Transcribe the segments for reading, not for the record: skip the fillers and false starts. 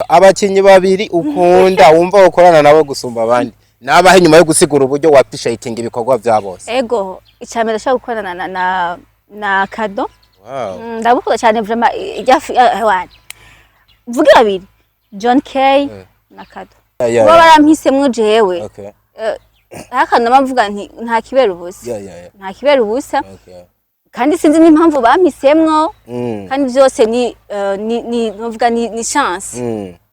Abakinyi babiri ukunda, wumva ukorana nabo gusumba abandi, nabahe, nyuma yo gusigura uburyo wa appreciating ibikorwa vya bose? Ego, icambere ndashaka gukorana na Kado. Wow. Ndagukunda cyane vraiment. Ijya wana vuge babiri, John K na Kado, kuba barampisemwo jewe. Haka mvuga nti nta kibera ubusa. Nta kibera ubusa. Kandi sinzi n'impamvu bampisemwo. Kandi byose ni ni novuga ni chance.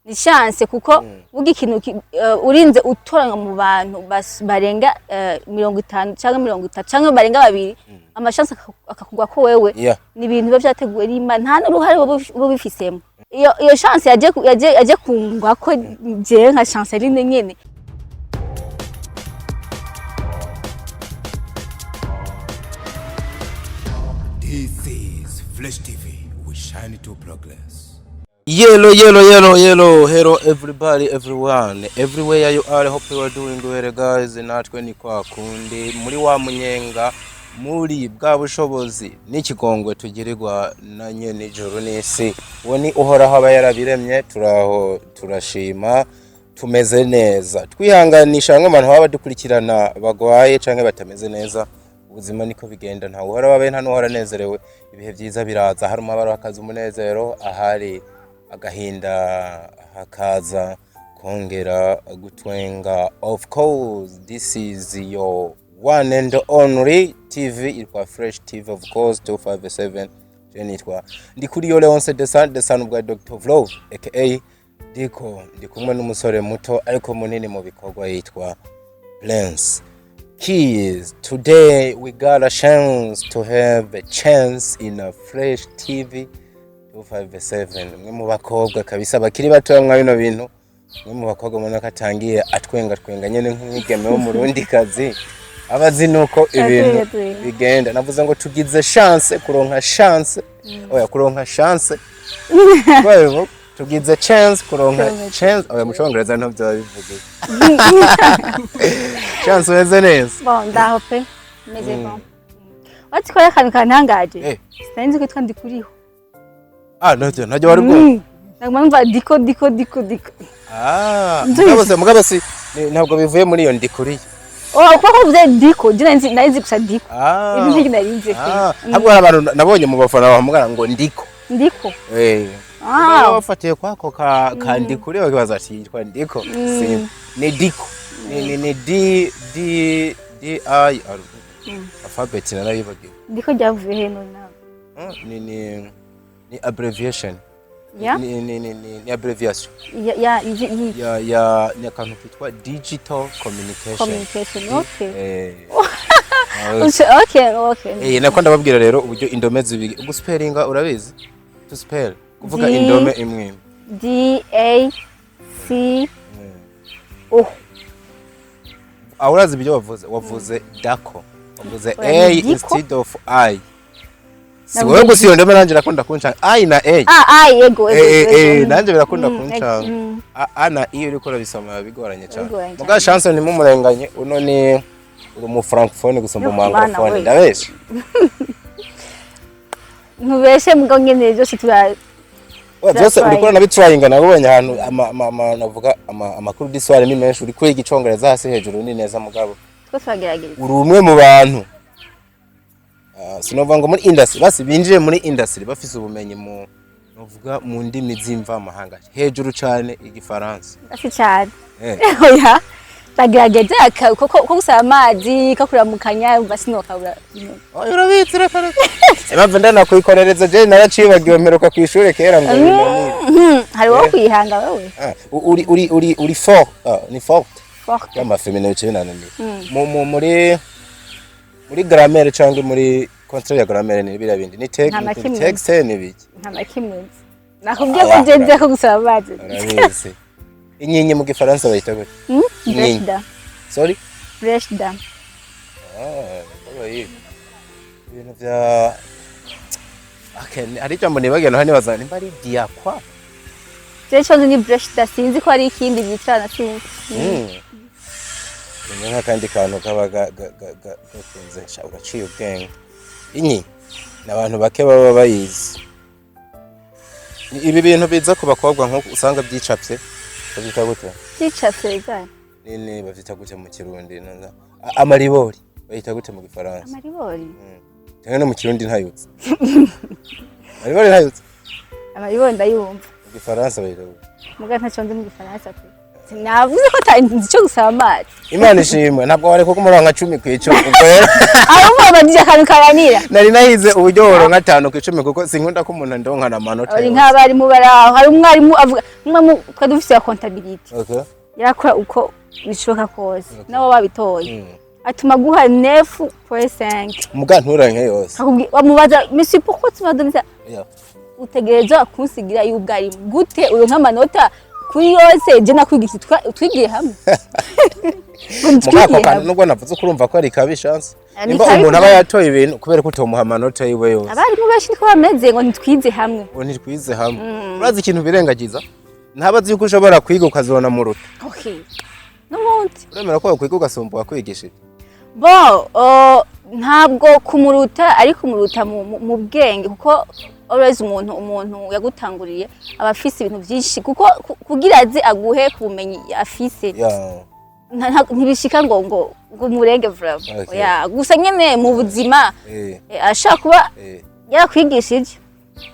Ni chance, kuko burya ikintu urinze utoranywa mu bantu barenga 50 cyangwa 30 cyangwa barenga babiri, ama chance akakugwa ko wewe, ni ibintu biba vyateguwe n'Imana, nta n'uruhare uba ubifisemo. Iyo chance yaje kungwa ko jewe nka Chanceline nyene. This is Flash TV. We shine to progress. Yellow, yellow, yellow, yellow. Hello everybody, everyone, everywhere you are. Hope you are doing well, guys. Natwe ni kwa kundi muri wa munyenga, muri bwa bushobozi n'ikigongwe tugirirwa na nyene ijuru n'isi. Uwo ni Uhoraho aba yarabiremye. Turaho, turashima, tumeze neza. Twihanganisha bamwe mu bantu baba badukurikirana bagwaye canke batameze neza. Ubuzima niko bigenda, ntawe uhora wabaye, nta n'uhora anezerewe. Ibihe byiza biraza, hari umubabaro hakaza umunezero, ahari agahinda hakaza kongera gutwenga. Of course, this is your one and only TV yitwa Fresh TV, of course, 257. Je nitwa Ndikuriyo Leonce Desan Desan bwa Dr. Vlove aka Diko. Ndi kumwe n'umusore muto ariko munini mu bikorwa yitwa Prince Keys. Today we got a chance to have a chance in a Fresh TV 257. Umwe mu bakobwa kabisa bakiri batoya mwa bino bintu, umwe mu bakobwa ubona ko atangiye atwenga twenga nyene nk'umwigeme wo murundi kazi, aba azi nuko ibintu Atwenga. bigenda. Navuze ngo tugize chance kuronka chance, oya, kuronka chance. Kubera tugize chance kuronka chance, oya, mu Congereza ntabyo bivuge. Chance, umeze neza? Bon, ndaho pe, meze bon. Wati ko akantu kantangaje. Sinari nzi ko yitwa Ndikuriho. Ah, ntacyo wari bwumva? Naguma numva Diko, Diko, Diko, Diko. Ah, mugabo si ntabwo bivuye muri iyo Ndikuriye. Oh, kuko uvuze Diko, je nari nzi gusa Diko. Ah. Ibi ntabwo nari nzi pe. Ah, ahubwo hari abantu nabonye mu bafana bahamagara ngo Ndiko. Ndiko. Eh. Ah. Bafatiye kwako ka Ndikuriye, bakibaza ati yitwa Ndiko. Si ni Diko. Ni D D D I R. Alphabet narayibagiwe. Ndiko ryavuye he none nawe? Ni abbreviation. Ya? Ni abbreviation. Ya, izi Ya, ni akantu kitwa digital communication. Communication, okay. Eh. Okay. Eh, nako ndababwira rero uburyo indome zibiri guspellinga, urabizi? To spell, kuvuga indome imwe imwe. D A C O. Aho urazi ibyo wavuze? Wavuze dako, wavuze Oya, A ni Diko. instead of I. Si Navuze wowe gusa, iyo ndome nanjye irakunda kuncanga, I na A. Ah, I, yego, yego. Eh, nanjye birakunda kuncanga. A na I uriko urabisoma biba bigoranye cyane. Bigoranye. Muga Chance, ntimumurenganye, uno ni uri umu francophone gusumba Yo, umu Mana anglophone. we. Ndabesha? Ntubeshe, mugabo nyene byose tura Oya, byose That's uriko uranabitryinga. Nabonye ahantu navuga amakuru d'histoire ni menshi, uri kwiga Icongereza hasi hejuru, ni neza mugabo. Two turagerageza. Uri umwe mu bantu, sinovuga ngo muri industry, basi binjiye muri industry bafise ubumenyi mu, novuga, mu ndimi z'imvamahanga, hejuru cane Igifaransa. Asi cyane. Eh. Oya, ndagerageza ko gusaba amazi, ko kuramukanya, umva sinokabura. Oya, urabizi, reka reka, impamvu ndanakuyikorereza, je naracibagiwe, mperuka kw'ishure kera ngo binanire. Hari wowe kwihanga wewe. Ah, uri fort, ah, ni forte. Forte. Y'amafemine bice binananiye muri grammaire cyangwa muri contrôle ya grammaire, ni biriya bindi ni Nta na kimwe. texte ni biki? Nta na kimwe nzi. Nakubwiye ko je nzi ko gusaba amazi. Urabizi. Inkingi mu Gifaransa bayita gute? Inkingi. Brechda. Sorry? Brechda. Ah, babaye ibintu bya, okay, hari ijambo nibagiwe, naho nibaza nimba ari diakwa. Je ico nzi ni brechda, sinzi ko hari ikindi bicarana, sinzi. Ni nk'akandi kantu kaba gakunze. Sha, uraciye ubwenge. Inyi ni abantu bake baba bayizi. Ibi bintu biza ku bakobwa nko usanga byicapye, bavyita gute? Byicapye bijyanye? Nini, bavyita gute mu Kirundi? Amaribori bayita gute mu Gifaransa? Amaribori. Cyangwa no mu Kirundi ntayutse? Amaribori ntayutse? Amaribori ndayumva. Mu Gifaransa bayita gute? Muga ntacyo nzi mu Gifaransa pe. Sinavuze ko nzi icyo gusaba amazi. Imana ishimwe, ntabwo wari kuko umurongo 10 ku 10, ubwo rero Ahubwo babajije akantu kabanira. Nari nahize uburyo woronka 5 ku 10, kuko sinkunda ko umuntu andonkana amanota Uri yose. Nk'abarimu bari aho, hari umwarimu avuga, umwe mu twari dufise wa comptabilité, yarakora uko bishoboka kose nabo babitoye, atuma guha 9.5. Muga nturanke yose. Bamubaza: "Monsieur, pourquoi tu m'as donné ça?" "Utegerezwa kunsigira y'ubwarimu. Gute uronka amanota kuri yose? Je nakwigisha, twigiye hamwe." Muga ako kantu, nubwo navuze ko urumva ko ari kabi, chance. Ah, ni Nimba kabi. umuntu aba yatoye ibintu, kubera ko utomuha amanota yiwe yose? Abarimu benshi niko bameze, ngo ntitwize hamwe. Ngo ntitwize hamwe. Urazi ikintu birengagiza? Ntabazi yuko ushobora kwiga ukazona mu ruta. Okay, n'ubundi. Uremera ko wakwiga ugasumba uwakwigishije? Bon, ntabwo kumuruta, ariko kumuruta mu bwenge, kuko always umuntu yagutanguriye aba afise ibintu byinshi, kuko kugira aze aguhe ku bumenyi afise, ntibishika ngo murenge vraiment. Oya, gusa nyene mu buzima, ashobora kuba yarakwigishije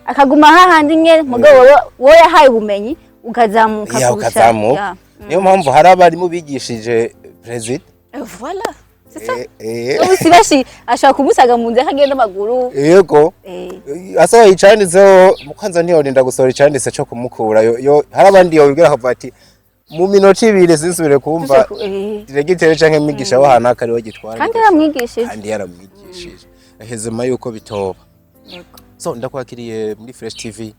akaguma hahandi nyene, mugabo wowe yahaye ubumenyi ukazamuka kurusha. Ukazamuka. Niyo mpamvu hari abarimu bigishije perezida. Voilà, c'est ça. Ubu si benshi ashobora kumusaga mu nzira akagenda amaguru. Yego. Asohoye icanditseho mukanza, ntiyorinda gusohora icanditse co kumukura yo. Hari abandi yobibwira akavuga ati: "Mu minota 2 sinsubire kumva diregiteri canke mwigisha wo hanaka ariwe gitwara." Kandi yaramwigishije. Kandi yaramwigishije, hezema yuko bitoba. So ndakwakiriye muri Fresh TV, ni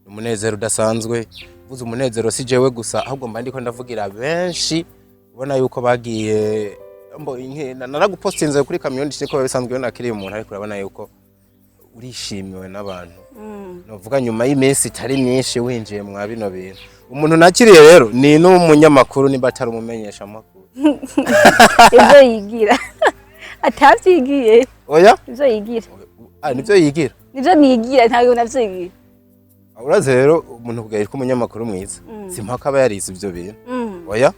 umunezero udasanzwe. Mvuze umunezero si jewe gusa, ahubwo mba ndiko ndavugira benshi ubona yuko bagiye naragupostinze kuri community, niko bisanzwe iyo nakiriye umuntu, ariko urabona yuko urishimiwe n'abantu. Novuga nyuma y'iminsi itari myinshi winjiye mwa bino bintu. Umuntu nakiriye rero ni n'umunyamakuru, nimba atari umumenyesha amakuru. Ivyo yigira atavyigiye. Oya. Ivyo yigira. Ah, nivyo yigira. Nivyo nigira, ntabwo navyigiye. Urazi rero, umuntu kugira ko umunyamakuru mwiza si mpaka aba yarize ivyo bintu. Oya.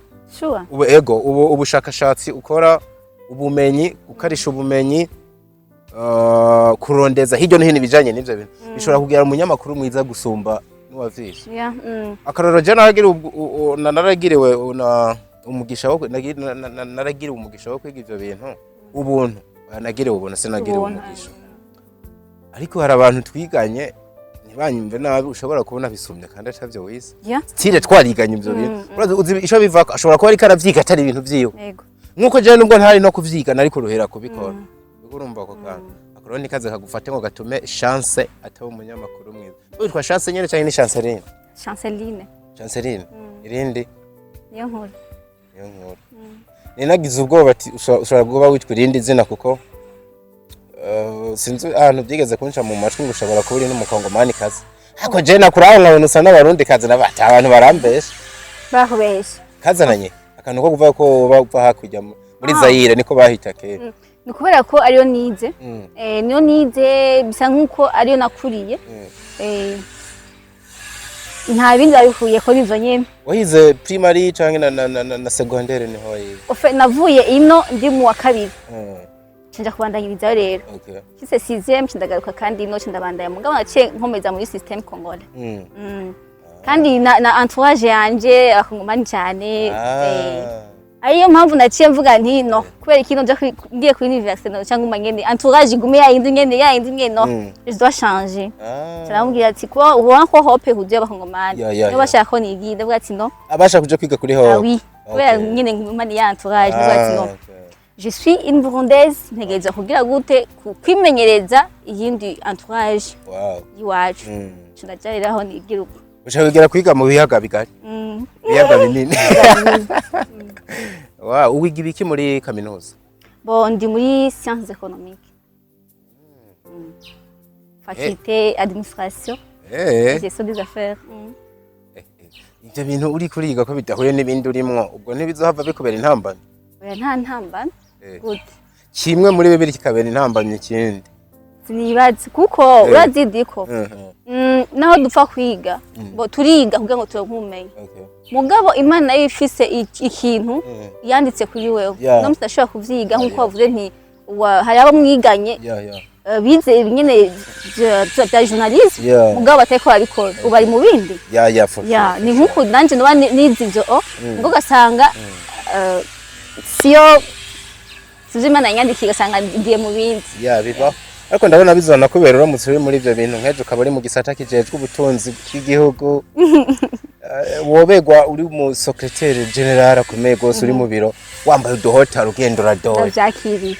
Ubu ego, ubu ubushakashatsi ukora, ubumenyi, gukarisha ubumenyi, kurondeza hirya no hino ibijanye n'ivyo bintu bishobora kugira umunyamakuru mwiza gusumba n'uwavyize. Akarorero, je naragiriwe na umugisha wo naragiriwe umugisha wo kwiga ivyo bintu ubuntu. Nagiriwe ubuntu, sinagiriwe Ubuntu. umugisha. Ariko hari abantu twiganye, ntibanyumve nabi, ushobora kubona bisumye kandi atavyo wize. Style twariganye ivyo bintu. Urazi, uzi ico bivako? Ashobora kuba ariko aravyiga atari ibintu vyiwe. Nkuko jewe nubwo ntari no kuvyiga nariko ruhera kubikora. Ubwo urumva ako kantu ako nikaze kagufate ngo gatume Chance ataba umunyamakuru mwiza. Witwa Chance nyene canke ni Chanceline? Chanceline. Chanceline. Irindi? Niyo nkuru. Niyo nkuru. Ninagize ubwoba ati ushobora kuba witwa irindi zina, kuko sinzi ahantu byigeze kunca mu matwi ngo ushobora kuba uri n'umukongomani kazi, ariko jewe nakuraho nkabona usa n'abarundi kazi, nabati abantu barambesha. Bakubesha. Kazananye akantu ko kuvuga ko uba uva hakurya muri Zaire, niko bahita kera. Ni kubera ko ariyo nize. Niyo nize, bisa nkuko ariyo nakuriye. Nta bindi babikuye ko ivyo nyene. Wahize primary canke na secondaire niho wayize? Ofe, navuye ino ndi mu wa kabiri, nca kubandanyirizayo rero. Nshitse sixième nca ndagaruka, kandi ino nca ndabandanya, mugabo naciye nkomeza muri système congolais. Kandi na entourage yanje abakongomani cyane. Ariyo mpamvu naciye mvuga nti: "No, kubera ikintu nja ngiye kuri université no cyangwa nguma nyene entourage igume yayindi nyene, yayindi nyene, no, je dois changer." Turamubwira ati kuba ubona ko Hope huzuye abakongomani, niyo bashaka ko nigira, ndavuga ati: "No." Abasha kuja kwiga kuri Ah Hope? oui, kubera nyene nguma ni ya entourage, ndavuga ati: "No, je suis une Burundaise, ntegerezwa kugira gute kwimenyereza iyindi entourage y'iwacu." Ndaja rero aho nigira uko. Ushaka kugera kwiga mu biyaga bigari, ibiyaga binini. Wow, wiga ibiki muri kaminuza? Bon, ndi muri sciences économiques. Faculté administration, gestion des affaires. Ivyo bintu uri kuriga ko bidahuye n'ibindi urimwo, ubwo ntibizohava bikubera intambamyi? Oya, nta ntambamyi. Gute? Kimwe muri bibiri kikabera intambamyi ikindi. Sinibaza, kuko urazi diko naho dupfa kwiga ngo turiga kugira ngo turonke ubumenyi, mugabo Imana yo ifise ikintu yanditse kuri wewe, no mudashobora kuvyiga. Nk'uko wavuze nti hari abo mwiganye bize nyene vya journalisme, mugabo batariko barabikora, ubu bari mu bindi. Yeah, for Ya, sure. ni nk'uku nanje noba nize ivyo, ngo ugasanga siyo sivyo Imana yanyandikiye, ugasanga ngiye mu bindi. Yeah, bibaho, ariko ndabona bizona kubera uramutse uri muri ivyo bintu nk'ejo ukaba uri mu gisata kijejwe ubutunzi bw'igihugu, wobegwa uri mu secrétaire général akomeye gose, uri mu biro wambaye uduhotari ugenda uradoye. Ndavyakiriye.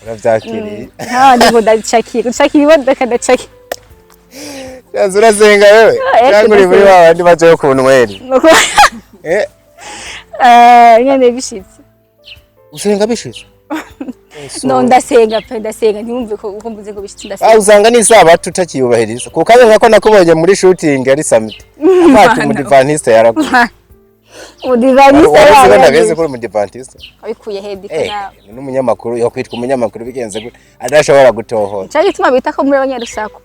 Uravyakiriye. Ntabandi ngo ndacakira ucakira imodoka, ndacakira. Yaza urasenga wewe cyangwa uri muri ndasenga. wa bandi bajayo ku nweri? Nyene bishitse. Usenga bishitse? No, ndasenga pe, ndasenga. Ntiwumve ko uko mvuze ngo bishitse, Ah, ndasenga. Usanga n'isabato utakiyubahiriza, kuko abe nkako nakubonye muri shooting ari samedi afata umudivantiste yaraguye. Umudivantiste? Wari uzi ko ndabizi ko uri umudivantiste. Wabikuye he, diko? Nawe. N'umunyamakuru yokwitwa umunyamakuru bigenze gute adashobora gutohora? Cyo gituma bita ko muri abanyarusaku.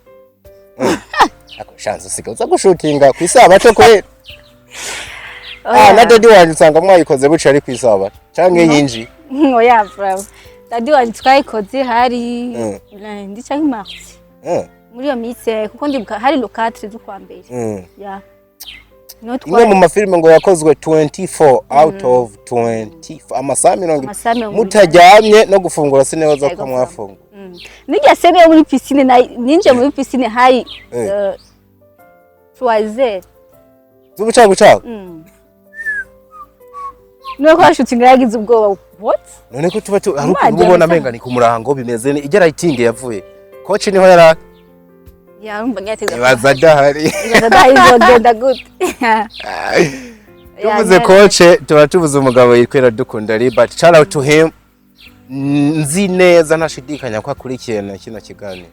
Ako shanze usigaye uza gushutinga ku isabato kwera. Ah, na daddy wanje usanga mwayikoze buca ari ku isabato canke yinjiye. Oya, bravo, daddy wanje twayikoze hari lundi canke mardi muri iyo minsi, kuko ndibuka hari le 4 z'ukwa mbere. Ya, niho. Imwe mu mafilime ngo yakozwe 24 out of 24, amasaha 20 Amasaha 20. Mutaryamye no gufungura sinibaza ko mwafungura. Nirya scène yo muri piscine, ninjiye muri piscine hari 3h. Z'ubucagucagu. Nuko bashutinga yagize ubwoba, what? None ko tuba hari Mwajya ukuntu ubona gusa- amenga ni ku murango bimeze ni ijya lighting yavuye coach niho yari. Yarumva nyateza. Ibaza adahari. Ibaza adahari izogenda gute? Tuvuze coach tuba tuvuze umugabo yitwa Iradukunda Libert. Shout out to him. Nzi neza ntashidikanya ko akurikiye na kino kiganiro,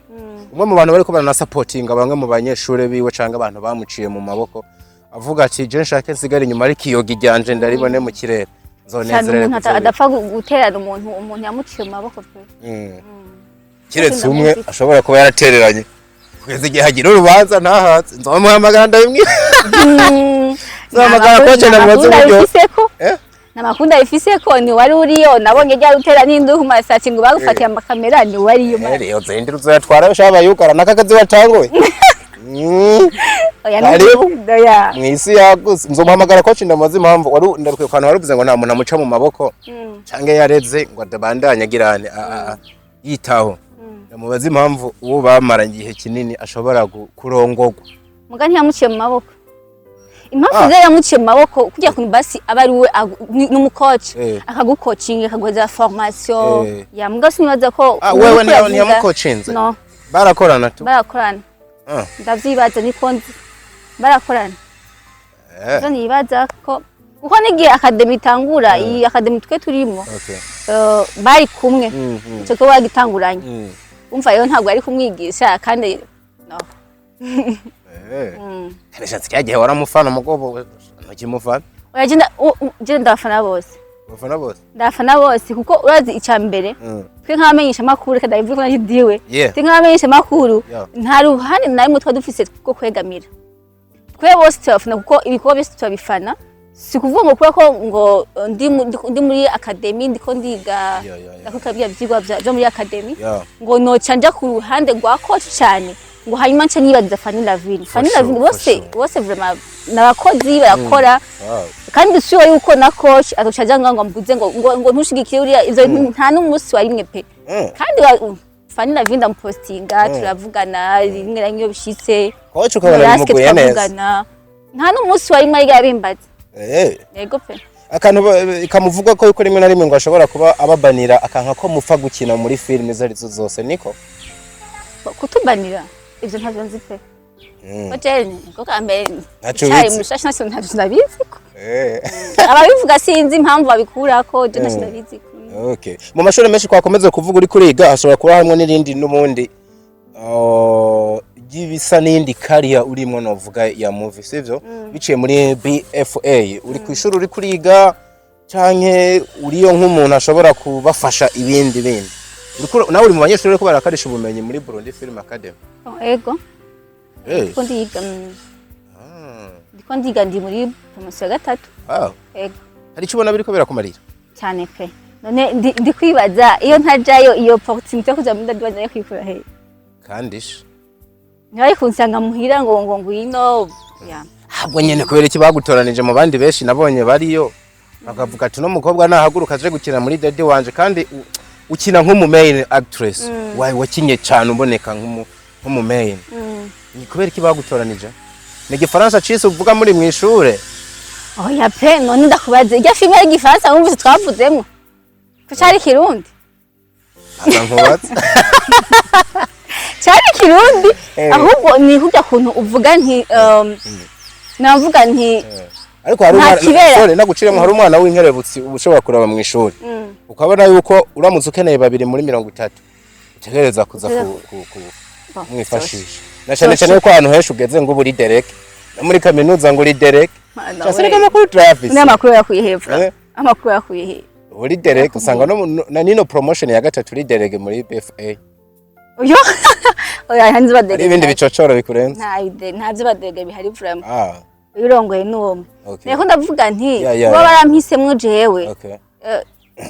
umwe mu bantu bariko baranasapotinga bamwe mu banyeshure biwe canke abantu bamuciye mu maboko, avuga ati: "Je nshake nsigare inyuma, ariko iyoga iryanje ndaribone mu kirere." Cyane. Nzonezerere. Umuntu adapfa guterana umuntu yamuciye mu maboko pe. Kiretse umwe ashobora kuba yaratereranye kugeza igihe hagira urubanza ntahatse, nzomuhamagara ndabimwira. Nzohamagara coach ndamubaze uburyo. Abifiseko. Eh? Namakunda abifiseko, ni wari uriyo nabonye rya rutera n'induhu ku masati ngo bagufatiye amakamera, ni wariyo. Rero zindi uzoyatwara ushaka bayugara n'akakazi watanguye. Oya. Karibu. Oya. Mw'isi yagutse nzomuhamagara coach ndamubaze impamvu wari ndabikwiye ku hantu waruvuze ngo nta muntu amuca mu maboko canke yareze ngo adabandanye agirane yitaho. Ndamubaza impamvu uwo bamaranye igihe kinini ashobora kurongogwa. Muga ntiyamuciye mu maboko. Impamvu Ah. rero yamuciye mu maboko kugira ngo basi abe ari we n'umukoci akagukocinga, akaguhereza formation. Ya, muga sinibaza ko Ah, uwo wewe uriko uravuga- ntiyamukocinze? No. Barakorana tu? Barakorana. Ndavyibaza, niko nzi barakorana. Ivyo nibaza ko kuko n'igihe académie itangura, iyi académie twe turimo, bari kumwe. Ico ko bagitanguranye. Umva rero, ntabwo ari kumwigisha kandi no. Nashatse cya gihe waramufana, mugobo ntukimufana. Oya, je ndabafana bose. Abafana bose. Ndabafana bose, kuko urazi icya mbere, twe nk'abamenyesha makuru, reka ndabivuge ko nanjye ndiwe, twe nk'abamenyesha makuru nta ruhande na rumwe twa dufise rwo kwegamira. Twe bose turabafana, kuko ibikorwa byose turabifana. Si kuvuga ngo kubera ko ngo ndi muri académie, ndiko ndiga, ndakora bya vyigwa vyo muri académie, ngo noca nja ku ruhande rwa coach cyane, ngo hanyuma nce nibagiza Fanny Lavine. Fanny Lavine sure, for bose sure. bose vraiment n'abakozi barakora. Kandi siyo yuko na coach azoca aja ngo mbuze ngo ntushigikire uriya, ivyo nta n'umunsi wa rimwe pe. Kandi Fanny Lavine ndamupostinga, turavugana rimwe na rimwe iyo bishitse. Coach ukabona Raske bimuguye neza. Turavugana, nta n'umunsi wa rimwe ariko yabimbaza. Yego pe. Akantu kamuvuga ko yuko rimwe na rimwe ngo ashobora kuba ababanira akanka ko mupfa gukina muri filime izo arizo zose, niko? Kutubanira ivyo ntavyo nzi pe. Ko jewe niko ka mbere Ntaco icari ubizi. mushasha, ntacyo ndabizi ko ababivuga sinzi impamvu babikurako, je ntacyo ndabizi ko. Okay. Mu mashuri menshi twakomeza kuvuga uri kuriga, hashobora kuba harimo n'irindi n'ubundi ry'ibisa n'iyindi kariya urimo, novuga ya movie, sivyo? Biciye muri BFA, uri ku ishuri uri kuriga canke uriyo nk'umuntu ashobora kubafasha ibindi bindi? Nawe uri mu banyeshuri bariko barakarisha ubumenyi muri Burundi Film Academy? Oh, ego. Eh. Ndiko ndiga, ndiko ndiga, ndi muri promotion ya gatatu. Ego. Hari icyo ubona biriko birakumarira? Cyane pe. None ndi kwibaza, iyo ntajayo, iyo opportunity yo kuja muri Daddy Wanje kwikura he? Kandi sha. Ntibari kunsanga muhira ngo ngwino ya. Ahubwo nyene kubera iki bagutoranije mu bandi benshi nabonye bariyo, bakavuga ati: "No mukobwa nahaguruka aje gukina muri Daddy Wanje"? Kandi ukina nk'umu main actress, wawe wakinye cyane uboneka nk'umu main. Ni kubera iki bagutoranije? Ni igifaransa cise uvuga muri mwishure? Oya pe. None ndakubaze, irya filime y'igifaransa wumvise twavuzemwo ko cari Kirundi? Aza nkubatse. Cari Kirundi. Eh. Ahubwo ni kurya kuntu uvuga nti navuga nti Ariko hari Nta umwana kibera. Sorry, naguciremo, hari umwana w'inkerebutsi uba ushobora kuraba mu ishuri, ukabona yuko uramutse ukeneye babiri muri 30 utegereza kuza ku Bon, mwifashisha, na cyane cyane ko ahantu henshi ugeze ngo uba uri délégué, no muri kaminuza ngo uri délégué. Mana Cyase we. reka amakuru turayafise. N'amakuru yakuye hepfo? Eh. Amakuru yakuye he? Uri délégué, usanga no na nino promotion ya gatatu uri délégué muri BFA. Uyo oya, nta nzi Hari ba délégué. ibindi bicocoro bikurenze? Nta byo ba délégué bihari vraiment. Urongoye n'uwo. Niko ndavuga nti kuba barampisemwo jewe,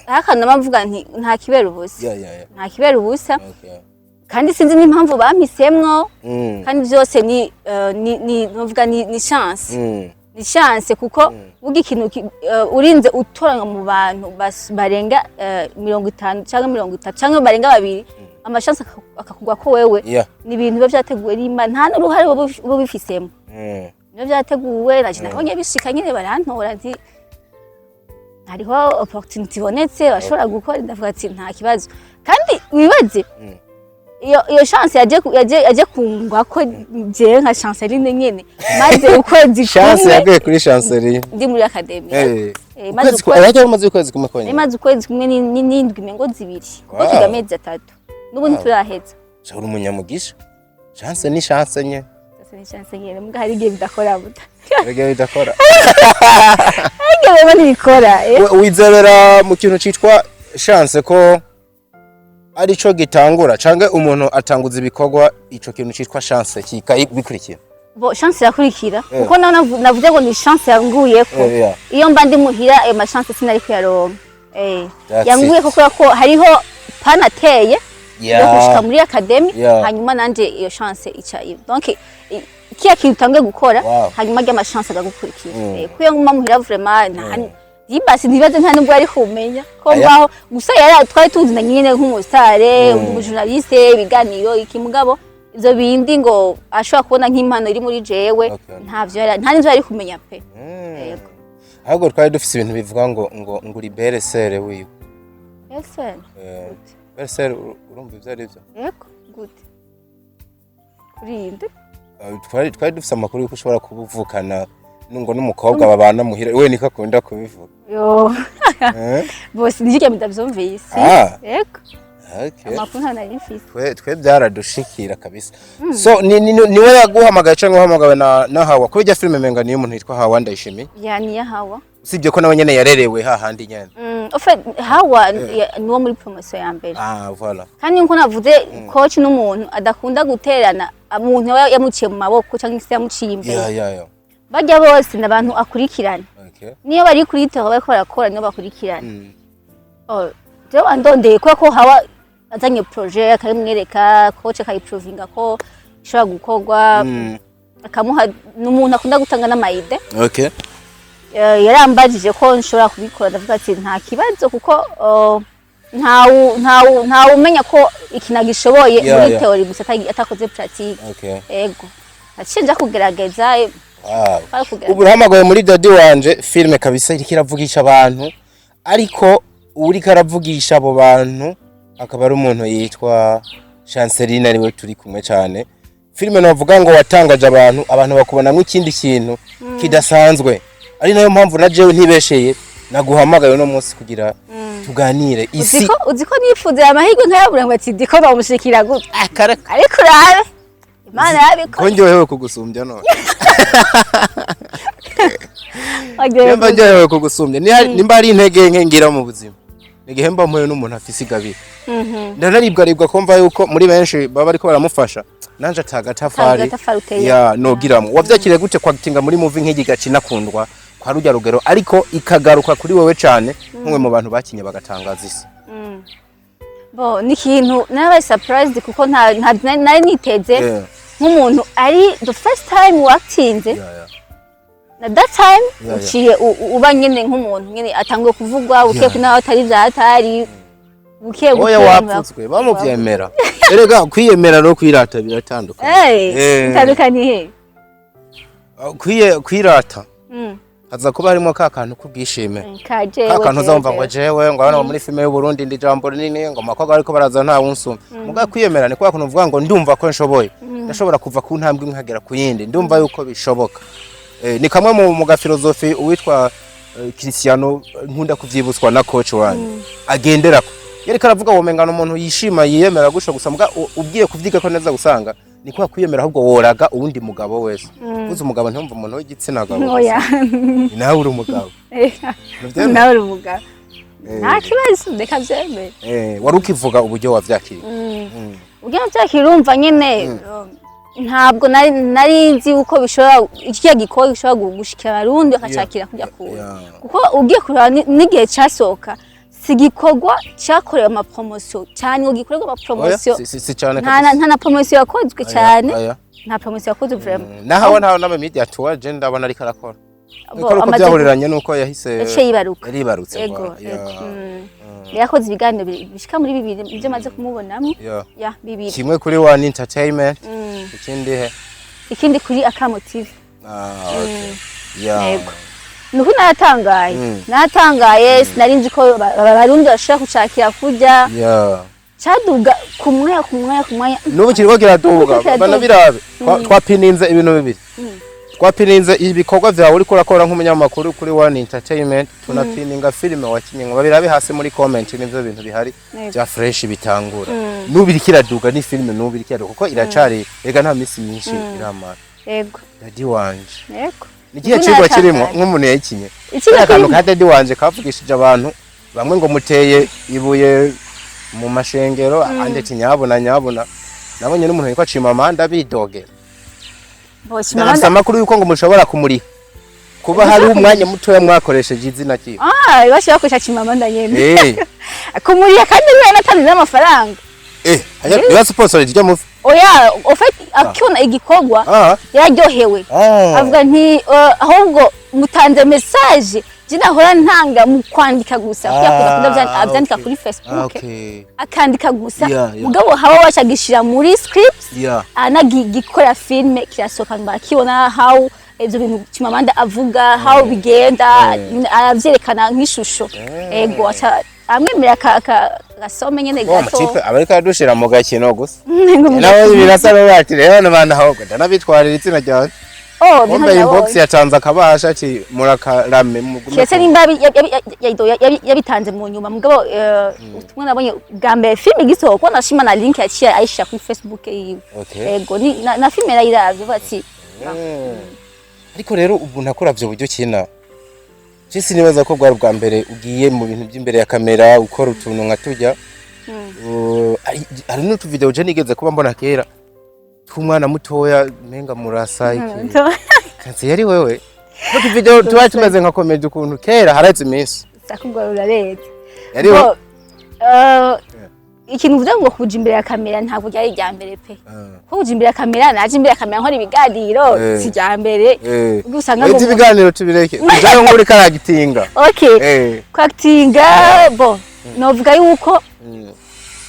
akantu mvuga nti nta kibera ubusa. Nta kibera ubusa. Kandi sinzi n'impamvu bampisemwo. Kandi byose ni ni novuga ni chance. Ni chance, kuko burya ikintu urinze utoranywa mu bantu barenga 50 cyangwa 30 cyangwa barenga babiri, ama chance akakugwa ko wewe, ni ibintu biba byateguwe n'Imana, nta n'uruhare uba ubifisemo. Biba byateguwe. Naje nabonye bishika nyine barantora, nti hariho opportunity ibonetse bashobora gukora, ndavuga ati nta kibazo. Kandi wibaze iyo chance yaje kungwa ko jewe nka Chanceline nyene maze ukwezi Chance kumwe yaguye kuri Chanceline. Ndi muri academy. Eh. Maze Ukwezi arajya umaze ukwezi kumwe konyine? Maze ukwezi kumwe n'indwi mengo 2, kuko twiga amezi 3 n'ubu ntituraheza. Sha, uri umunyamugisha. Chance ni chance nye. Sasa ni chance nyene, muga hari igihe bidakora buta. Hari bidakora. Hari igihe biba ntibikora, eh. Wizerera mu kintu citwa chance ko arico gitangura, canke umuntu atanguza ibikorwa, ico kintu citwa chance kikabikurikira? Bo, chance irakurikira, Eh. kuko naho navuze ngo ni chance yanguyeko. Yeah. Iyo mba ndi muhira, ayo ma chance sinari kuyaronka. That's Yanguyeko it. kubera ko hariho panateye yo gushika muri academy. Hanyuma nanje iyo chance ica donc kiya kintu utangiye gukora, hanyuma rya ma chance agagukurikira. Kuko iyo nguma muhira, vraiment nta yibasi, ntibaze, nta nubwo yari kumenya ko Aya. mbaho. Gusa yari twari tuzinanye nyene nk'umusitare, umujournaliste, ibiganiro iki, mugabo ivyo bindi ngo ashobora kubona nk'impano iri muri jewe, ntavyo nta n'ivyo yari kumenya pe. Yego. Ahubwo twari dufise ibintu bivuga ngo uri belle-sœur wiwe. Ese? Eh, belle-sœur, urumva ivyo ari vyo? Yego, gute? Kuri inde? Twari dufise amakuru yuko ushobora kuba uvukana ngo n'umukobwa babana muhira, we niko akunda kubivuga. Yo. Eh? Bose nijye ndavyumvise. Yego. Amakuru nta nari mfise. Twe byaradushikira kabisa. So niwe yaguhamagaye cyangwa wahamagawe na Hawa? Kuba ijya filime menga niyo umuntu yitwa Hawa Ndayishimiye. Ya, ni ya Hawa. Usibye ko nawe nyene yarerewe hahandi nyene. En fait, Hawa niwo muri promotion ya mbere. Ah, voilà. Kandi nkuko navuze, coach n'umuntu adakunda guterana umuntu aba yamuciye mu maboko cyangwa se yamuciye imbere. Yeah. Barya bose ni abantu akurikirana. Niyo bari kuri terrain bariko barakora, niyo bakurikirana. Oh, jewe andondeye kubera ko Hawa azanye projet, akayimwereka coach, akayiprovinga ko ishobora gukorwa, akamuha, ni umuntu akunda gutanga n'ama idées. Yarambajije ko nshobora kubikora, ndavuga ati nta kibazo, kuko ntawu umenya ko ikintu agishoboye muri théorie gusa atakoze pratique. Ego, naciye nja kugerageza, kwari kugerageza. Ubu urahamagaye muri Daddy Wanje, filime kabisa iriko iravugisha abantu, ariko uriko aravugisha abo bantu akaba ari umuntu yitwa Chanceline, ariwe turi kumwe cyane. Filime novuga ngo watangaje abantu, abantu bakubonamwo ikindi kintu kidasanzwe, ari nayo mpamvu na jewe ntibesheye naguhamagaye uno munsi kugira tuganire isi. Uziko nifuza aya mahirwe nkayabura, ngo ati ndiko bamushikira gute, ariko urabe Imana Ko yabikoze. ndyohewe kugusumbya none. Waryohewe Nimba ndyohewe kugusumbya, nimba ari intege nke ngira mu buzima. Ni igihe mba mpuye n'umuntu afise igabire, ndanaribwaribwa kumva yuko muri benshi baba bariko baramufasha, nanje atagatafari Atagatafari uteye. Ya nogiramwo. Wavyakiriye gute kwagitinga muri movie nk'igi gacinakundwa kwa rujya rugero, ariko ikagaruka kuri wewe cane nk'umwe mu bantu bakinye bagatangaza isi? Bo, ni ikintu narabaye surprised kuko nta nari niteze nk'umuntu ari the first time watinze na that time uciye uba nyene nk'umuntu nyene atanguye kuvugwa buke naho atari vyatari buke buke. Oya, wapfutswe bamuvyemera. Erega kwiyemera no kwirata biratandukanye. Bitandukaniye he? Kwirata haza kuba harimo ka kantu k'ubwishime, Kajewe ka kantu uzumva ngo jewe ngo abana bo muri filime y'u Burundi ndi jambo rinini, ngo amakobwa ariko baraza nta wunsumba. Muga kwiyemera ni kwa kuntu uvuga ngo ndumva ko nshoboye, ndashobora kuva ku ntambwe imwe nkagera ku yindi, ndumva yuko bishoboka. Ni kamwe mu gafilozofi uwitwa Cristiano, nkunda kuvyibutswa na coach wanjye, agenderako. Yariko aravuga womengana umuntu yishima yiyemera gusha gusa, muga ugiye kuvyiga ko neza gusanga ni kwa kwiyemera ahubwo woraga uwundi mugabo wese. Uzi umugabo, ntumva umuntu w'igitsina gabo gusa. Oya. Nawe uri umugabo. Ntuvyemera? Nawe uri umugabo, nta kibazo, reka vyemere. Wari ukivuga uburyo wavyakiriye. Ugira vyakira, urumva nyene ntabwo nari nzi uko bishobora ikiya gikorwa gishobora gushikira Abarundi bakacakira kujya kure, kuko ugiye kureba n'igihe casohoka si igikorwa cyakorewe ama promotion cyane ngo gikorerwe Oya, ama promotion. si cane Nta kabisa. nta na promotion yakozwe Oya, cyane. Oya. Nta promotion yakozwe vraiment. Naho ntaho n'ama media tour je ndabona ariko arakora. Bo, Ariko uko byahuriranye nuko yahise yaciye yibaruka. Yaribarutse. Ego. Voilà. Ego. Yakoze ibiganiro bishika muri bibiri ibyo maze kumubonamo. Ya, bibiri. Kimwe kuri One Entertainment, ikindi he? Ikindi kuri Akamo TV. Ah, okay. Yeah. Yego. Nuko naratangaye. Naratangaye, sinari nzi ko Abarundi bashobora kucakira kurya. Caduga ku mwanya, ku mwanya, ku mwanya. N'ubu kiriko kiraduga. Kiriko kiraduga. Bana birabe. Twapininze ibintu bibiri. Twapininze ibikorwa vyawe uriko urakora nk'umunyamakuru kuri One Entertainment, tunapininga filime wakinye ngo babirabe hasi muri comment, nivyo bintu bihari bya fresh bitangura. N'ubu iriko iraduga, ni filime n'ubu iriko iraduga kuko iracari, ega nta misi myinshi iramara. Daddy wanje. Ni ikihe Nuko cigwa kirimo naratangaye. nk'umuntu yayikinye? Icigwa Akantu kirimo? ka Daddy wanje kavugishije abantu bamwe ngo muteye ibuye mu mashengero, andi ati nyabuna nyabuna. Nabonye n'umuntu yitwa Chimamanda bidogera. Bo, Nafise Chimamanda amakuru yuko ngo mushobora kumuriha kuba hari umwanya mutoya mwakoresheje izina ryiwe. Ah, bashobora bakoresha Chimamanda nyene. Kumuriha kandi niwe yanatanze n'amafaranga. Haya niba sponsor iryo movie. Oya, au fait akibona igikorwa yararyohewe. Avuga nti ahubwo mutanze message je nahora ntanga mu kwandika gusa, kuko yakunda avyandika kuri Facebook, akandika gusa, mugabo haba wacagishira muri script, anagikora filme kirasohoka, bakibona how ivyo bintu Chimamanda avuga how bigenda, aravyerekana nk'ishusho. Ego, aca amwemerera gasome nyene Uwo gato. mutipe aba ariko aradushira mu gakino gusa. Ngo Nawe birasa n'aho ati rero bano bantu ahubwo ndanabitwarira izina ryawe. Oh, Wumva inbox yatanze akabasha ati murakarame mugume. Kiretse nimba yabitanze mu nyuma, mugabo ubutumwa nabonye bwa mbere filime igisohoka, nashima na link yaciye ayishira kuri Facebook yiwe. Ego, ni na filime yarayiravye avuga ati Ariko rero ubu nakuravye uburyo kina, je sinibaza ko bwari ubwa mbere ugiye mu bintu by'imbere ya kamera ukora utuntu nka turya. Hari n'utuvideo je nigeze kuba mbona kera tw'umwana mutoya menga murasa iki kanse yari wewe, n'utuvideo tuba tumeze nka comedy ukuntu kera haraheze iminsi. Sakubwa urareze. Yari wewe. Bo, ikintu uvuze ngo kuja imbere ya kamera ntabwo ryari irya mbere pe, ko kuja imbere ya kamera, naje imbere ya kamera nkora ibiganiro, si irya mbere. Ubwo usanga ngo Ivyo ibiganiro tubireke, kujayo nk'uri karagitinga. Okay, kwakitinga, bon, novuga yuko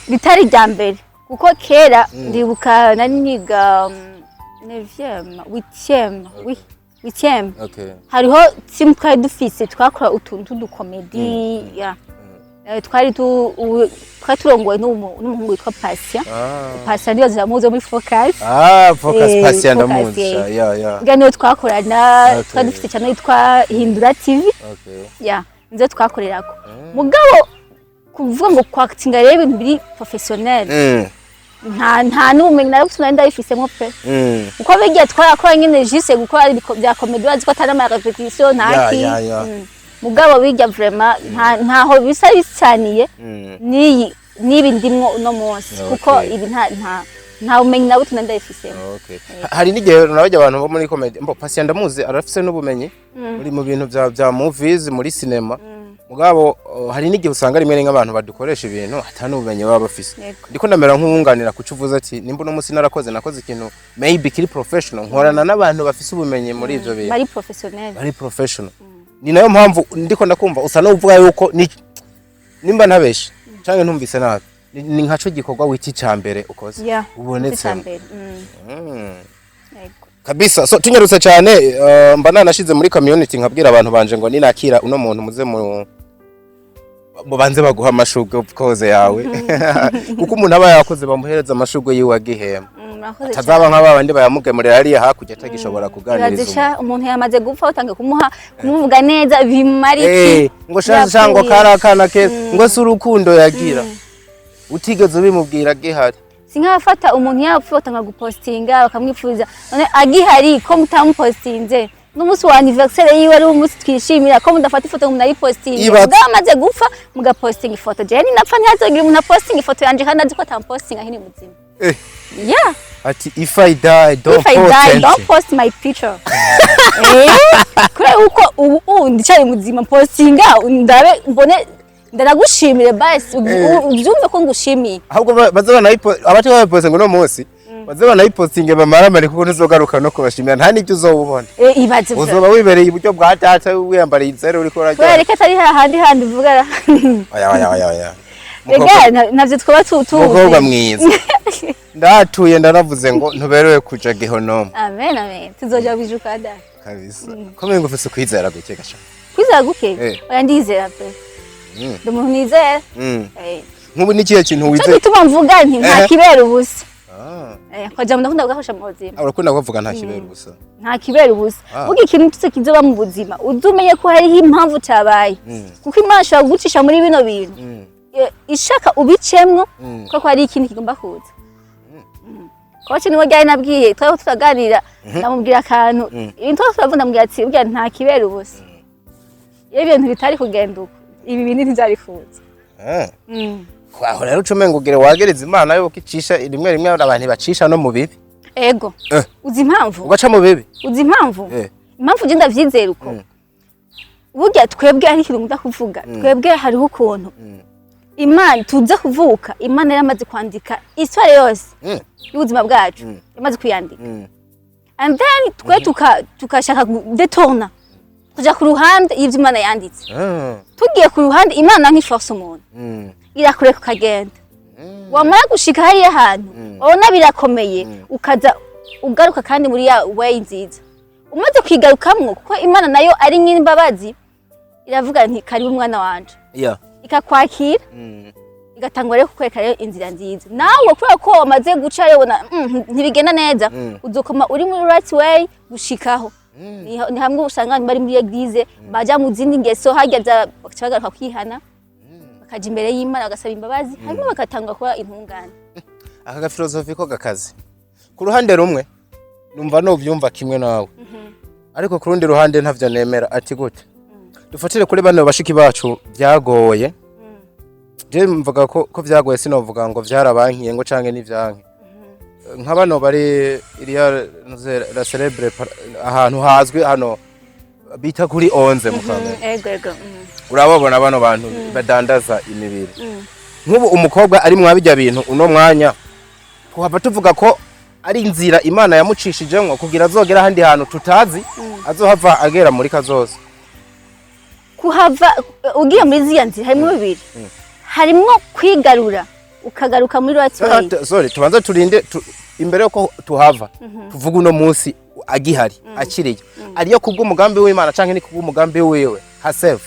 bitari irya mbere kuko kera ndibuka nari niga neuvième, huitième, oui, huitième, hariho team twari dufise, twakora utuntu t'udukomedi ya. Twari turongowe n'umuhungu witwa Patient. Patient niyo ziramuzi muri Focus. Ah, Focus. Patient Focus, ndamuzi. Ya. Ubwo niyo twakorana. Twari dufite cyane yitwa Hindura TV. Ya, nizo twakorerako. Mugabo kuvuga ngo kwakitinga rero ibintu biri professionnel, nta n'ubumenyi nari nari ndabifisemo pe, kuko bigiye twarakora nyine juste gukora bya comedy, bazi ko atari ama répétition, nta ki. Mugabo bijya vraiment ntaho bisa bisaniye n'iyi n'ibi ndimwo uno munsi, kuko ibi nta bumenyi na buto ndabifisemo. Okay. Hari n'igihe nabajya abantu bo muri comedy, mbo Patient ndamuzi, arafise n'ubumenyi muri mu bintu vya movies, muri cinema. Mugabo hari n'igihe usanga rimwe rimwe abantu badukoresha ibintu ata n'ubumenyi baba bafise. Ndiko ndamera nk'uwunganira kuco uvuze, ati nimba uno munsi narakoze, nakoze ikintu maybe kiri professional, nkorana n'abantu bafise ubumenyi muri ivyo bintu. Bari professionnel. Bari professional. Ni nayo mpamvu ndiko ndakumva usa n'uvuga yuko nimba ntabeshe canke ntumvise nabi, ni nkaco gikorwa wita ica mbere ukoze Yeah. ubonetsemo. Icambere. Yego. Kabisa. So tunyarutse cyane, mba nanashize muri community nkabwira abantu banje ngo ninakira uno muntu, muze mu mubanze baguha amashurwe, of course yawe, kuko umuntu aba yakoze bamuhereza amashurwe yiwe agihema. Murakoze. Atazaba nka babandi bayamugemurira hariya hakurya atagishobora kuganiriza. Irazisha umuntu yamaze gupfa, utange kumuha kumuvuga neza bimara iki? Ngo sha ngo Yapfuye. kari akana keza, ngo si urukundo yagira, utigeze ubimubwira gihari. Si nk'abafata umuntu yapfuye batanga gupostinga bakamwipfuza. None agihari ko mutamupostinze? N'umunsi wa anniversaire yiwe ari umunsi twishimira, ko mudafata ifoto ngo munayipostinge? Mugabo amaze gupfa mugapostinga ifoto. Jewe ninapfa ntihazogira umuntu apostinga ifoto yanje, kandi azi ko atampostinga nkiri muzima. Yeah. Ati if I die, don't If I post die, anything. don't post my picture. Kubera yuko ubu ndicari muzima, postinga ndabe mbone ndanagushimire basi, ubyumve ko ngushimiye. Ahubwo baze banayipo abato babiposte ngo no munsi baze banayipostinge bamaramare, kuko ntuzogaruka no kubashimira, nta n'ibyo uzobubona. Ibaze vra. Uzoba wibereye iburyo bwa data, wiyambariye inzere, uriko Kubera urarya. ko atari hahandi handi uvuga. Oya, oya, oya, oya. Rega navyo twaba tuzi. Mukobwa mwiza, ndatuye ndanavuze ngo ntuberewe kuja gihonomo. Amen, amen, tuzoja kwijuka data. Kabisa. Ko mengo ufise ukwizera guke gasha. Kwizera guke? Eh. Oya, ndizera pe. Ndi umuntu nizera. Nk'ubu ni ikihe kintu Cyo wizeye? gituma mvuga nti nta kibera ubusa. Kwa jambo ndakunda kugakoresha mu buzima. Urakunda kuvuga nta kibera ubusa. Nta kibera ubusa. Vuga ikintu cyose kizoba mu buzima, uze umenye ko hariho impamvu cabaye, kuko Imana ishobora kugucisha muri bino bintu, ishaka ubicemwo, kuko hari ikindi kigomba kuza. Koci niwe ryari nabwiye, twari turaganira, ndamubwira akantu, ibintu twari turavuga, ndamubwira ati burya nta kibera ubusa, iyo ibintu bitari kugenda uko, ibi bindi ntivyari kuza. Aho rero uca umengo ugire wagereza Imana yuko icisha rimwe rimwe abantu bacisha no mu bibi. Ego. Uzi impamvu? Ugaca mu bibi. Uzi impamvu? Eh. Impamvu je ndavyizera uko, burya twebwe hari ikintu nkunda kuvuga, twebwe hariho ukuntu Imana tuza kuvuka, Imana yaramaze kwandika histoire yose y'ubuzima bwacu, yamaze kuyandika, and then twe tukashaka détourner, kuja ku ruhande y'ivyo Imana yanditse. Tugiye ku ruhande, Imana ntiforce umuntu, irakureka ukagenda. Wamara gushika hariya hantu wabona birakomeye, ukaza ugaruka kandi muri ya way nziza. Umaze kwigarukamwo, kuko Imana nayo ari nyir'imbabazi, iravuga nti karibu mwana wanje, ikakwakira, igatangura rero kukwereka rero inzira nziza. Nawe kubera ko wamaze guca rero ubona ntibigenda neza, uzokoma uri muri right way gushikaho. Ni hamwe usanga abantu bari muri église baja mu zindi ngeso, harya bagaca bagaruka kwihana, bakaja imbere y'Imana bagasaba imbabazi, hanyuma bagatangura kuba intungane. Aka gafilosofi ko gakaze. Ku ruhande rumwe numva novyumva kimwe nawe, ariko ku rundi ruhande ntavyo nemera. Ati gute? Dufatire kuri bano bashiki bacu byagoye. Je mvuga ko vyagoye, sinovuga ngo vyarabankiye ngo canke n'ivyanke. Nka bano bari iriya ntuze la célèbre ahantu hazwi hano bita kuri 11 mu Kamenge. Ego ego. Urababona bano bantu badandaza imibiri. Nk'ubu umukobwa ari mwa bijya bintu uno mwanya, tuhava tuvuga ko ari inzira Imana yamucishijemwo kugira azogera ahandi hantu tutazi azohava agera muri kazoza? Kuhava ugiye muri ziriya nzira harimo bibiri: harimwo kwigarura ukagaruka muri right way. Sorry, tubanze turinde imbere yuko tuhava tuvuga uno munsi agihari akiriyo, ariyo kubw'umugambi w'Imana canke ni kubw'umugambi wiwe herself?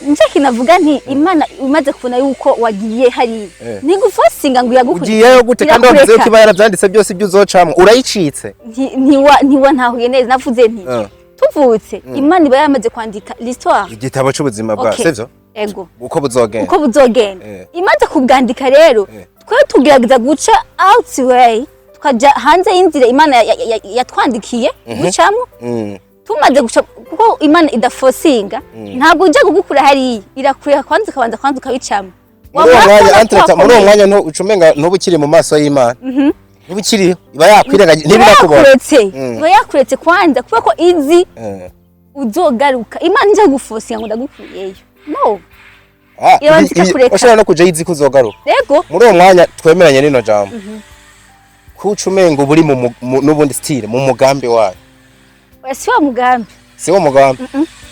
Nicyo kinavuga nti Imana imaze kubona yuko wagiye hariya, ntigufosinga ngo iragukurikire. Ugiyeyo gute kandi wavuze Irakureka. yuko iba yaravyanditse byose ibyo uzocamwo, urayicitse? Ntiwa ntahuye neza. Navuze nti tuvutse, Imana iba yaramaze kwandika l'histoire, igitabo c'ubuzima bwawe. Okay. Sivyo? Ego. Uko buzogenda. Uko buzogenda. Imaze kubwandika rero, twe tugerageza guca out way, tukaja hanze y'inzira Imana yatwandikiye gucamo. Tumaze guca, kuko Imana idafosinga, ntabwo ujya kugukura hariya, irakureka kwanza ukabanza kwanza ukabicamo. Muri uwo Wamara mwanya kubona ko entre muri uwo wakomeye. mwanya uca umenga ntuba ukiri mu maso y'Imana, ntuba ukiriho, iba yakwirengagije, Iba ntibinakubona. yakuretse. Iba yakuretse kwanza kubera ko izi uzogaruka. Imana ijya gufosinga ngo ndagukuyeyo, no. Ah, Irabanza ikakureka. Ushobora no kuja yizi ko uzogaruka. Yego. Muri uwo mwanya twemeranye n'ino jambo kuca umenga uba uri n'ubundi style mu mugambi wayo. Oya, si wa mugambi. Si wo mugambi,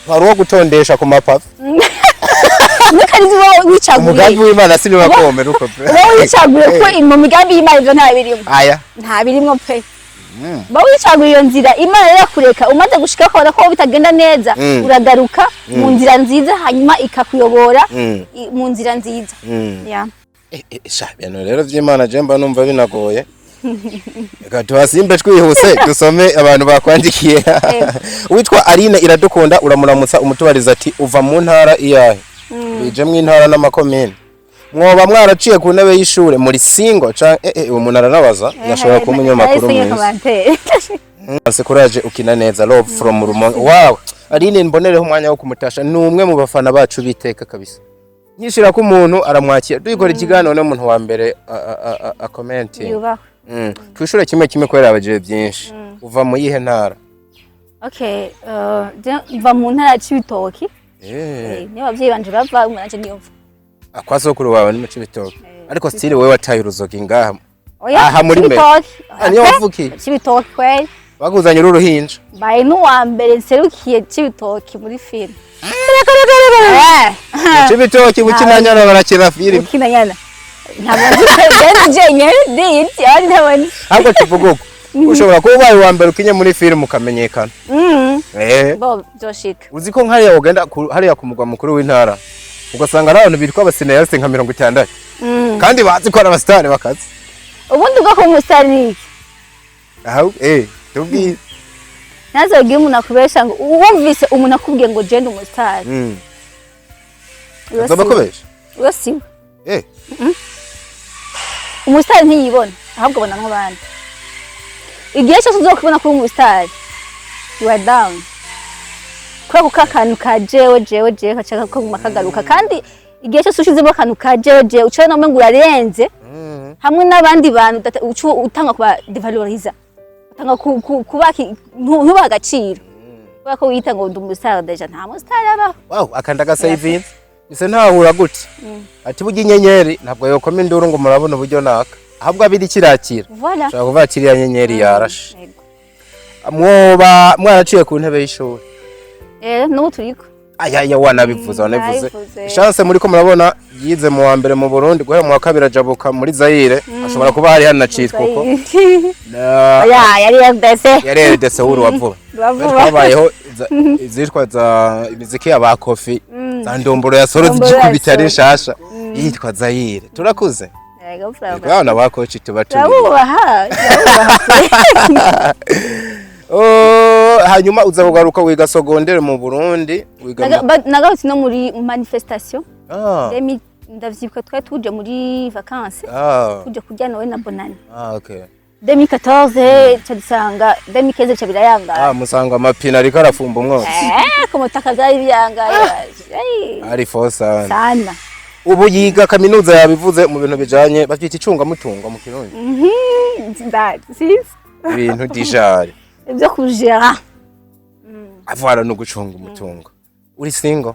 hari uwo gutondesha ku mapave. Ntukarizi uba wicaguriye. Umugambi w'Imana si nibakomera uko pe. Uba wicaguriye, kuko mu migambi y'Imana ivyo nta birimo. Aya. Nta birimo pe. Uba wicaguriye iyo nzira, Imana rero irakureka. Umaze gushika ukabona ko bitagenda neza, uragaruka mu nzira nziza, hanyuma ikakuyobora mu nzira nziza. Yeah. Sha, ibintu rero vy'Imana je mba numva binagoye. Reka tuhasimbe twihuse, dusome abantu bakwandikiye. Witwa Aline Iradukunda uramuramutsa, umutubariza ati: "Uva mu ntara iyahe?" Bijemwo intara n'amakomine. Mwoba mwaraciye ku ntebe y'ishure? Muri single canke uwo muntu aranabaza, yashobora kuba umunyamakuru mwiza. Ase courage, ukina neza, love from Rumonge. Wow, Aline mbonereho umwanya wo kumutasha, ni umwe mu bafana bacu biteka kabisa. Nyishira ko umuntu aramwakira, dukora ikiganiro n'umuntu wa mbere a commenting. Yubahwe. Twishure kimwe kimwe kubera abajije byinshi. Uva mu yihe ntara? Okay, je mva mu ntara ya Cibitoki. Niyo abavyeyi banje bava, nanje niyo mva. Kwa sokuru wawe ni mu Cibitoke, ariko still wewe wataye uruzogi ngaha. Oya. Aha muri me. Cibitoki. Ah, niyo wavukiye? Cibitoki kweli. Bakuzanye uri uruhinja. Mbaye n'uwa mbere nserukiye Cibitoki muri filime. Mu Cibitoki bukinanyana barakina filime? Ukinanyana. Ntabwo nzi pe, je jenyine ndiyiti, abandi ntabwo nzi. Ahubwo tuvuga uko ushobora kuba ubaye uwa mbere ukinye muri filime ukamenyekana. Bo byoshika. Uzi ko nk'hariya ugenda hariya ku mugwa mukuru w'intara, ugasanga ari abantu bitwa aba cinéastes nka 60, kandi bazi ko ari abasitari bakaze. Ubundi bwoko bw'umusitari ni iki? Aha, tubwire. Ntazogire umuntu akubesha ngo wumvise umuntu akubwiye ngo je ndi umusitari. Uyo Azoba siwe. akubesha. Uyo siwe. Umusitari ntiyibona, ahubwo abona nk'abandi. Igihe cyose uzokubona kuri umusitari, you are down, kubera ko akantu ka jewe jewe jewe kaca kaguma kagaruka. Kandi igihe cyose ushizemo akantu ka jewe jewe, uca no ngo urarenze hamwe n'abandi bantu, uca utanga kuba devaloriza, utanga ntubaha agaciro kubera ko wiyita ngo ndi umusitari. Déjà nta musitari abaho. Wow, akanda gasayivinze mise ntahura gute ati burya inyenyeri ntabwo yokoma induru ngo murabona uburyo naka, ahubwo abiri kirakira. Voilà. Ushobora kuvuga ati iriya nyenyeri yarashe. Yego. Mwoba mwaraciye ku ntebe y'ishuri? N'ubu turiko. Aya wanabivuze, wanabivuze. Nabivuze. Chance muri ko murabona yize mu wa mbere mu Burundi, guhera mu wa kabiri ajabuka muri Zaire, ashobora kuba hari hanacitwa uko. Oya, yari RDC. Yari RDC w'uru wa vuba. Wa vuba. Twabayeho izitwa za imiziki ya ba Kofi, za Ndomboro ya Soro. Ndomboro ya Zigikubita ari Soro. nshasha yitwa Zaire. Turakuze. Yego, bravo. Abana ba coach tuba turi. Turabubaha, turabubaha. Oh, hanyuma uza kugaruka wiga secondaire mu Burundi, wiga Nagarutse no muri manifestation. Ndavyibuka twari tuje muri vacances, tuje kurya Noël na Bonane. Ah, okay. 2014 ca dusanga 2015 ca birayangara. Ah, musanga amapine ariko arafumba umwotsi. Ku mutaka vyari biyangaye. Ai, ari fo sana. Sana. Ubu yiga kaminuza, yabivuze, mu bintu bijanye bavyita icungamutungo mu Kirundi. Sinzi. Ibintu dijari. Ivyo kujera. Avara no gucunga umutungo. Uri single?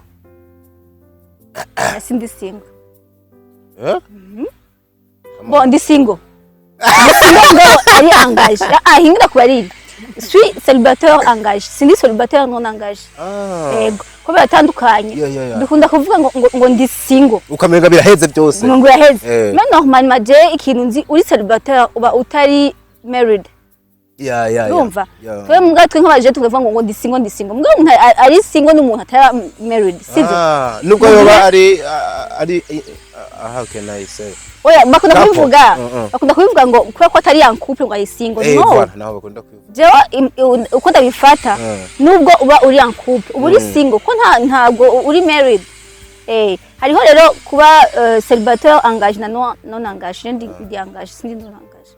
Sindi single. Eh? Bon, ndi single. Ndi single ngo ari engagé. Ah, hingira kubarira. Suis célibataire engagé. Sindi célibataire non engagé. Yego, ko biratandukanye. Yeah. Dukunda kuvuga ngo ndi single. Ukamenga biraheze byose. Ngo uraheze. Eh. Mais normalement je ikintu nzi, uri célibataire uba utari married. Yeah. Urumva? Yeah. Twe mbwa twe nk'abaje tukavuga ngo ndi single, ndi single. Mbwa umuntu ari single n'umuntu atari married, sivyo? Ah, nubwo yoba ari ari how can I say? Oya, bakunda Couple. kubivuga. Bakunda kubivuga ngo kubera ko atari en couple ngo ari single. Eh, No. voilà, naho bakunda kubivuga. Jewe uko ndabifata, nubwo uba uri en couple uba uri single, ko ntabwo uri married. Hariho rero kuba célibataire engagé na non engagé. Ndi engagé, sindi non engagé.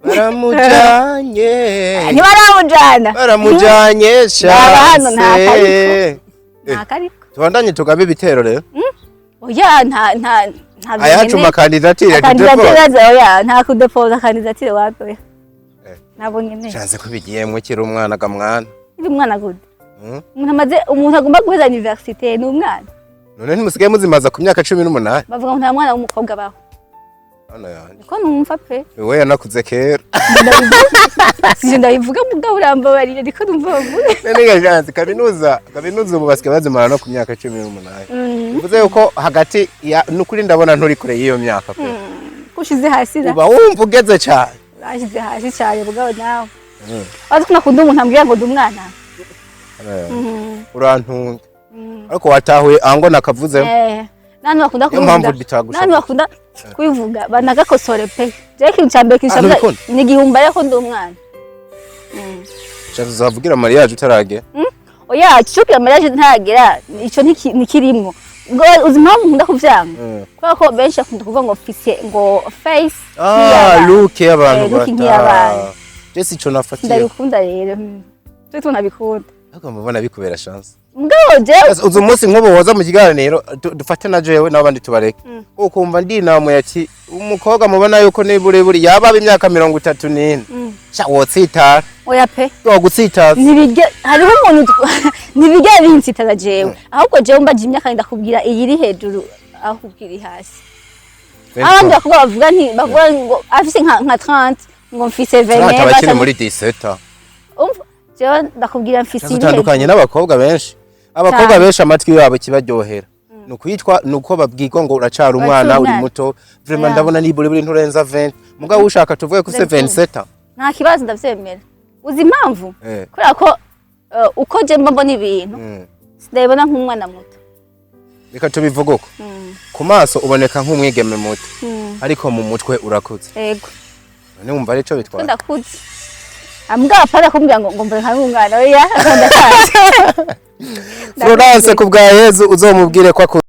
Baramujanye. Ntibaramujana. Baramujanye. Ndaba hano, nta Chance. Nta kariko. Tubandanye tugabe ibitero rero. Oya, nta Ayacu ma candidature. Candidature, oya, nta kudepoza candidature wapi, oya. Ntabwo nkeneye. Chance ko bigiyemwo ukiri umwana ga mwana. Uri umwana gute? Umuntu amaze, umuntu agomba guheza université ni umwana? None ntimusigaye muzimaza ku myaka 18? Bavuga ngo nta mwana w'umukobwa abaho. Hano yanje. Niko numva pe. Wewe yanakuze kera. Sije ndabivuga, mugabo urambabarira, niko numva bavuga. None ga Chance, kaminuza ubu basigaye bazimara no ku myaka 18. Bivuze yuko hagati ya nukuri ndabona nturi kure y'iyo myaka pe. Ushize hasi ra. Uba wumva ugeze cyane. Urashize hasi cyane, mugabo nawe wazi ko nakunda umuntu ambwira ngo ndi umwana. Hano yanje. Urantunga. Ariko watahuye ango nakavuzemo. Eh, nani bakunda Niyo mpamvu kubivuga? bitagusha. Nani bakunda kubivuga banagakosore pe. Jewe ikintu cya mbere Ah, kinshabwa ntubikunda? ni igihumba ariko ndi umwana. Chance, uzavugira mariage utaragera. Oya, cyo mariage ntagera, ico ntikirimwo. Ngo uzi impamvu nkunda kuvyanga? Kubera ko benshi bakunda kuvuga ngo mfise ngo face Ah, nk'iy'abana. look y'abantu. Eh, look nk'iy'abana. Jesse, ico nafatiye. Ndabikunda rero. Twe tunabikunda. Ariko mbona bikubera chance. Mugabo jewe Uzi umunsi nk'ubu woza mu kiganiro, dufate na jewe n'abandi tubareke, ukumva ndi inama yati umukobwa mubona yuko nibureburi yaba imyaka 34, sha wotsitara. Oya pe. Wogutsitaza. Ntibige hariho umuntu ntibige binsitaza jewe, ahubwo jewe mbaje imyaka ndakubwira iyi iri hejuru aho kubwira iri hasi. Abandi bakobwa bavuga nti bavuga ngo afise nka 30, ngo mfise 20. Abakiri muri 17. Umva, jewe ndakubwira mfise iri hejuru. Utandukanye n'abakobwa benshi. Abakobwa Cyane. benshi amatwi yabo kibaryohera ni ukwitwa ni uko babwirwa ngo uracara umwana, uri umwana. muto vraiment. Yeah. Ndabona niburebure nturenza 20, mugabo ushaka tuvuge ko ufise 27. Nta kibazo, ndavyemera. Uzi impamvu? Eh. Kubera ko uko je mba mbona ibintu, sindabibona nk'umwana muto. Reka tubivuge uko: ku maso uboneka nk'umwigeme muto, ariko mu mutwe urakuze. Yego. None wumva arico Ko bitwara? ndakuze ambwa, apana kumbwira ngo mboneka nk'umwana, oya, ndashaje. Florence, ku bwa Yezu uzomubwire ko akuze.